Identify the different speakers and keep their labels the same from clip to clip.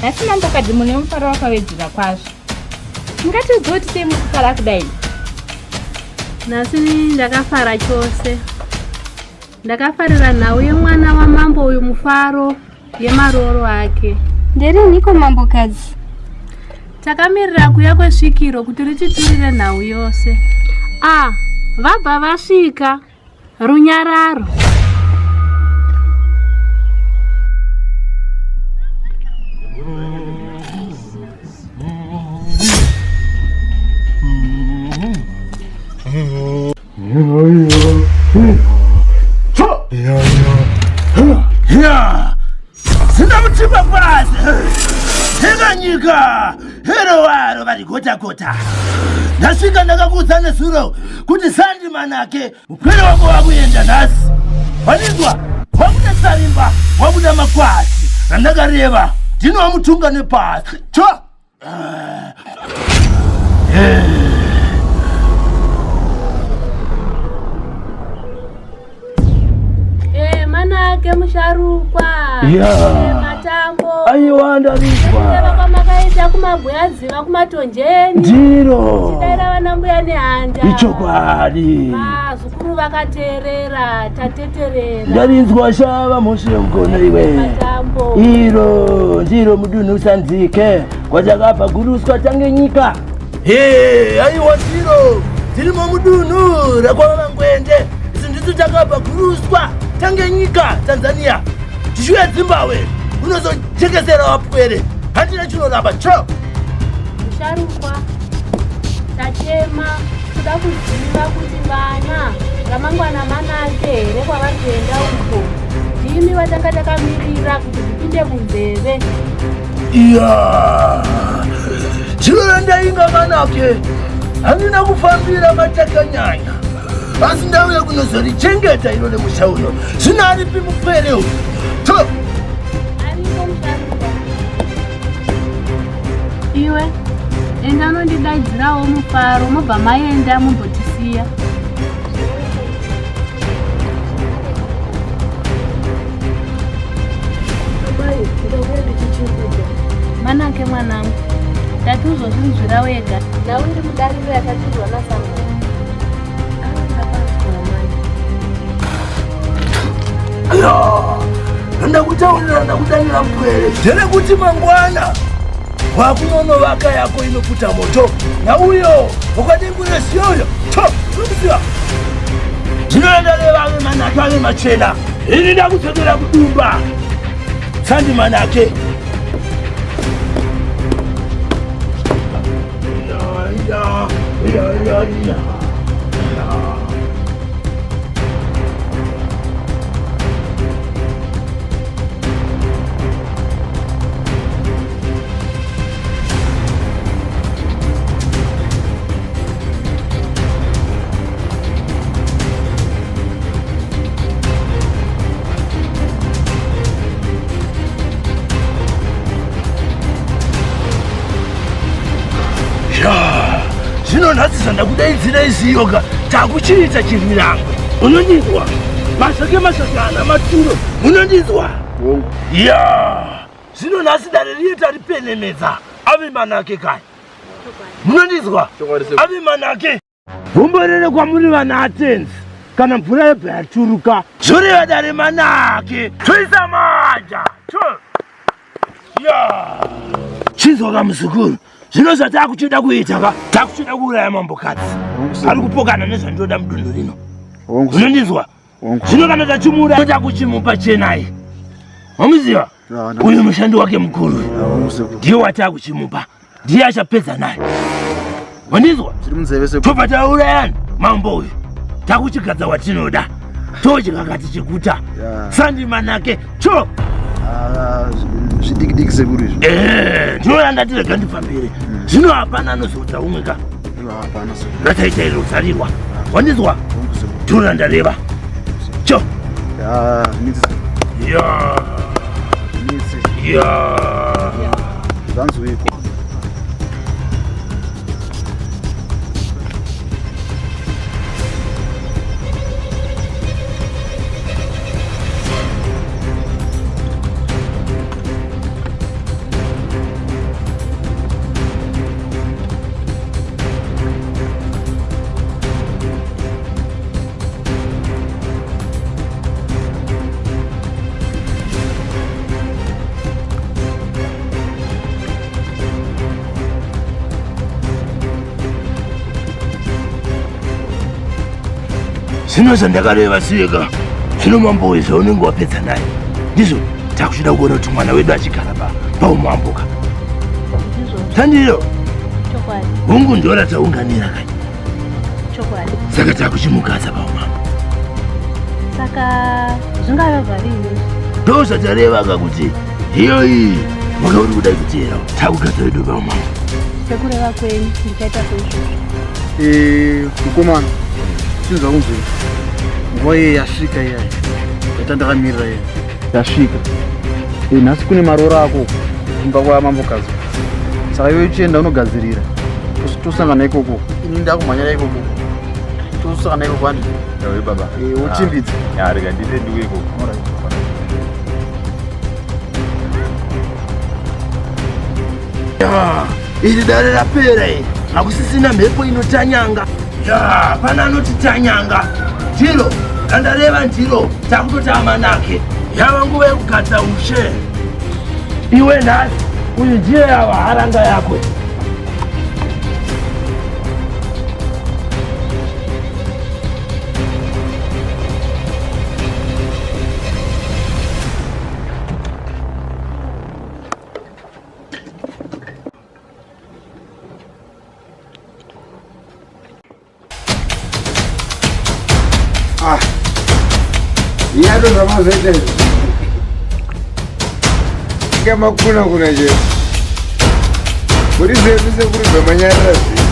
Speaker 1: Nhasi mambokadzi mune mufaro wakawedzera kwazvo. Ungatiudzawo kuti sei muri kufara kudai?
Speaker 2: Nhasi ndakafara chose. Ndakafarira nhau yemwana wamambo uyu mufaro yemarooro ake.
Speaker 3: Nderiniko mambokadzi?
Speaker 2: Takamirira kuya kwesvikiro kuti rititurire nhau yose. Ah, vabva vasvika. Runyararo.
Speaker 4: Zina mutima pasi Heka nyika Hero waro vari gota gota Ndasvika ndakakuudza nezuro kuti sandi manake Mupwere wako wakuenda nhasi Wanizwa wabuda sarimba wabuda makwati Randakareva ndinowamutunga nepasi Cho
Speaker 2: Eh, manake musharukwa.
Speaker 4: Yeah.
Speaker 2: Eh, matambo.
Speaker 4: Aiwa ndarizwa.
Speaker 2: Kureva kwamakaita kumabweadziva kumatonjeni.
Speaker 4: Ndiro.
Speaker 2: Chidaira vana mbuya nehanda.
Speaker 4: Ichokwadi.
Speaker 2: Vazukuru vakateerera, tateterera.
Speaker 4: Ndarinzwa shava mhosvo yemukono iwe.
Speaker 2: Matambo.
Speaker 4: Iro ndiro mudunhu usanzike. Kwatakabva guruswa tange nyika. He, aiwa ndiro tirimo mudunhu rekwavangwende. Isu ndisu takabva guruswa tange nyika Tanzania. Tichiuya Zimbabwe unozojekesera wapwere. Handina chinoramba cho.
Speaker 2: Musharukwa tachema kuda kuziva kuti vana ramangwana manake here kwavari kuenda uko. Ndimi vatanga takamirira kuti zvipinde munzeve.
Speaker 4: Iya. Chiro ndainga manake. Handina kufambira matakanyanya. Asi ndauya kunozorichengeta iro remusha uno. Zvino aripi mupwere uyu? To.
Speaker 2: Ariko musharukwa. Iwe enda unondidaidzirawo mufaro mobva maenda mumbotisiya. Manake mwanangu, ndati uzozvinzwira wega. Nhau iri mudariro yakatirwa naSamweri.
Speaker 4: Ndakutaurira ndakudanira mupwere nderekuti mangwana wakunonovaka yako inoputa moto nauyo wakadengure siyoyo to unomuziva zvinoenda nevamwe manake ave machena ini ndakudzokera kudumba sandi manake ya, ya, ya, ya. Zvino nhasi zvandakudaidzira iziyoga takuchiita chirwirangwe. Unondinzwa? Mashake mashake ana maturo. Unondinzwa? Ya. Zvino nhasi dare riye taripenemedza. Ave manake kai. Munondinzwa? Ave manake. Gomborere kwamuri vana atenzi kana mvura yebva yaturuka zvoreva dare manake toisa manja ya chinzwa ka muzukuru zvino zvatakuchida kuita ka takuchida kuuraya mambokadzi ari kupokana nezvandinoda mudunhu rino unondinzwa zvino kana tachimuuraya takuchimupa chenai wamuziva uyu mushandi wake mukuru ndiye watakuchimupa ndiye achapedza naye wandinzwa tobva taurayana mambo uyu takuchigadza watinoda todya kati chiguta sandi manake cho
Speaker 5: ah, zvidikidiki sekuru izvi
Speaker 4: eh, ndinoya ndati rega ndifambire hmm. zvino hapana anozoudza umwe ka rataita iro zarirwa wandinzwa tora ndareva cho ya ya
Speaker 5: zvanzwiko
Speaker 4: Zvino zvandakareva siyeka zvino mambo uyu zvaunenge wapedza naye ndizvo takuchida kuona kuti mwana wedu achigara paumambo ka sandiro hungu ndo rataunganira kai saka takuchimugadza paumambo.
Speaker 2: Saka zvingava zvarini?
Speaker 4: Ndo zvatareva ka kuti hiyo iyi maka uri kuda kuteera takugadza wedu paumambo.
Speaker 2: Sekureva kwenyu ndichaita seizvozvo.
Speaker 5: Eh, mukomana chinzwa kunzwei nguva iye yasvika iyayi yatandakamirira iye yasvika. Eh, nhasi kune maroora ako kumba kwamambokazi, saka iwe uchienda unogadzirira tosangana ikoko. Ini ndakumhanyira ikoko, tosangana ikoko handi.
Speaker 6: Ewe baba.
Speaker 5: Eh, wochimbidza.
Speaker 6: Ya, rega ndite ndiuye ikoko.
Speaker 4: Ya, iri dare rapera iri, hakusisina mhepo inotanyanga. Ya, hapana anoti tanyanga. Ndiro randareva, ndiro takutotama nake. Yava nguva yekugadza ushe. Iwe nhasi uyu ndiye yava haranga yako.
Speaker 7: Ah, iyato zvamazoita izvi inga makuna kuna chero muri zvedu sekuri zvamanyarira zvenyu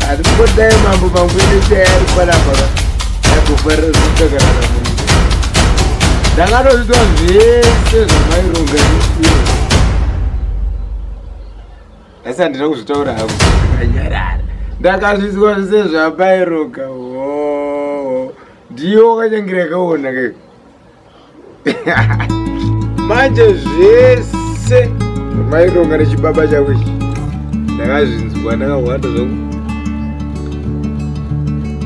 Speaker 7: hatingodai mambo mangwene chai ari panapa agofarira zvekutakarana munyika. Ndakatozvitwa zvese zvamaironga iyo, asi handina kuzvitaura hangu, ndakanyarara. Ndakazvizwa zvese zvamaironga. Ho, ndiyo wakanyangira kaona ke manje zvese zvamaironga nechibaba chako ichi ndakazvinzwa ndakahwanda zvangu.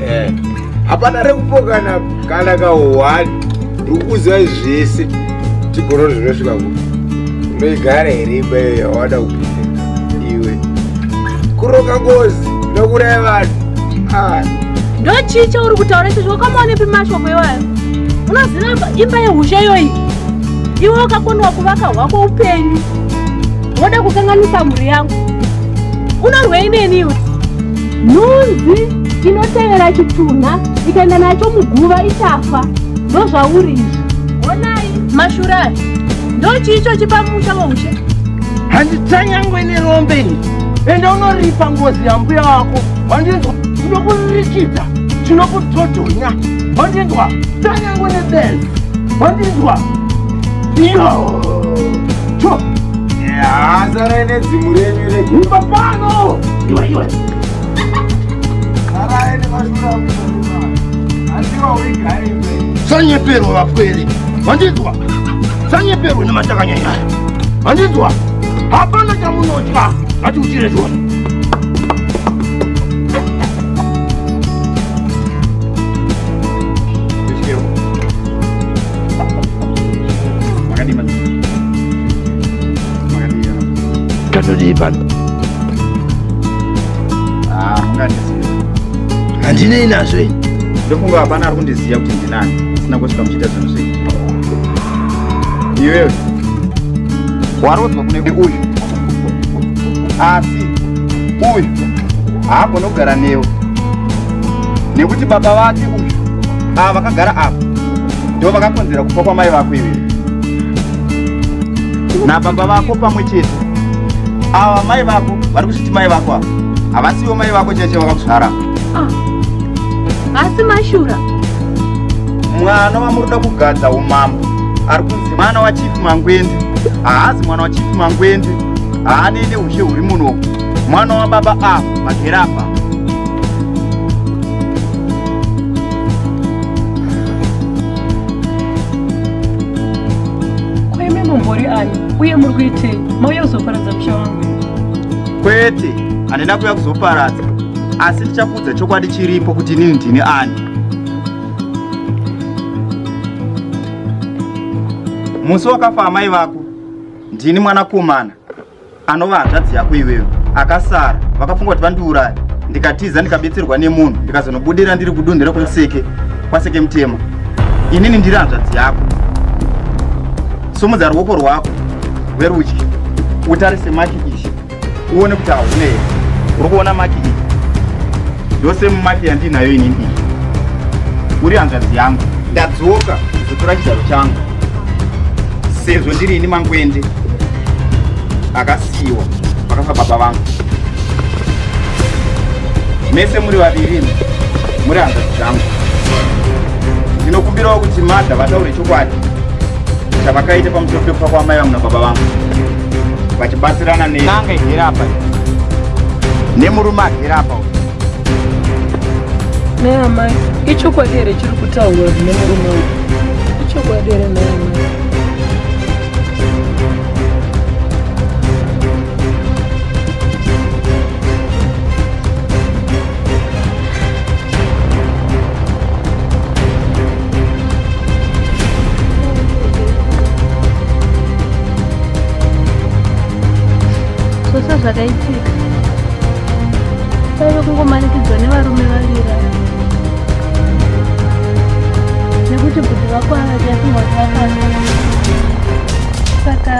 Speaker 7: Eh, hapana rekupokana kana kahwani, ndikukuziva zvese. Tigororo zvinosvika kupi? Unoigara here imba iyo yawada kupinda iwe? Kuronga ngozi nokuraya vanhu. Ah.
Speaker 2: Ndochii chauri kutaura ichocho? Wakamaonepi mashoko iwayo? Unoziva imba yehushe iyoyi? Iwe wakakoniwa kuvaka hwako upenyu, woda kukanganisa mhuri yangu. Unorwei neni iwe? Nhunzi inotevera chitunha ikaenda nacho muguva ichafa. Ndozvauri izvi. Honai mashura aya, ndochii ichochi pamusha weushe?
Speaker 4: Handitsanyangwe nerombe ini. Enda unoripa ngozi yambuya wako, wandinzwa? Tinokurikidza, tinokudhodhonya, wandinzwa? Tsanyangwe nebenzi, wandinzwa? Iyo cho.
Speaker 7: Sarai nedzimu renyu rege.
Speaker 4: Imba pano iwe, iwe.
Speaker 7: Sarai nemashura, handiwa uigare imba.
Speaker 4: Sanyeperwa vapwere, wandinzwa? Sanyeperwe nematakanyanyaya, wandinzwa? Hapana chamunotya, ngatiutire tione.
Speaker 5: Makadii madzimai? Makadii ana?
Speaker 4: Tatodii pano?
Speaker 5: Ah, mungandiziva.
Speaker 4: Handinei nazvo ini.
Speaker 5: Ndofunga hapana ari kundiziva kuti ndinani isina kusvika muchiita zvinhu zvenyu. Iwewe warodzwa kune uyu, asi uyu haagoni kugara newe nekuti baba vake uyu ava vakagara apa ndo vakakonzera kufa kwamai vako iwewe nababa vako pamwe chete. Ava mai vako vari kuzviti mai vako ava havasiwo mai vako chaicho vakakuzvara.
Speaker 2: Asi mashura.
Speaker 5: Mwana wamuri kugadza umambo ari kunzi mwana waChief Mangwende haazi mwana waChief Mangwende, haanei neushe huri muno. Mwana wababa ava vagere apa.
Speaker 8: Kwaime mumbori ani uye muri kuitei? Mauya kuzoparadza musha wangu here?
Speaker 5: Kwete, handina kuuya kuzoparadza, asi ndichakuudza chokwadi chiripo kuti inini ndini ani. Musi wakafa amai vako, ndini mwanakomana anova hanzvadzi yako iwewe akasara. Vakafunga kuti vandiuraya. Ndikatiza ndikabetserwa nemunhu ndikazonobudira ndiri kudunhu rekumuseke kwaseke mutema. Inini ndiri hanzvadzi yako. Sumudza ruoko rwako rwerudyi utarise maki iyi uone kuti hauna here. Uri kuona maki iyi? Ndose maki yandinayo inini iyi. Uri hanzvadzi yangu. Ndadzoka kuzotora chigaro changu sezvo ndiri ini mangwende akasiyiwa pakafa baba vangu. Mese muri vaviri muri hanzvadzi dzangu. Ndinokumbirawo kuti madha vataure chokwadi chavakaita pamusoro pekufa kwamai vangu nababa vangu vachibatsirana nen'anga igere apa nemurume agere apa uyu.
Speaker 8: Nhai amai, ichokwadi here chiri kutaurwa nemurume uyu? Ichokwadi here nhai amai?
Speaker 2: Zvose zvakaitika kwaive kungomanikidzwa nevarume vaviri ava nekuti bhuti vako ava tiyafunga kuti vakafa saka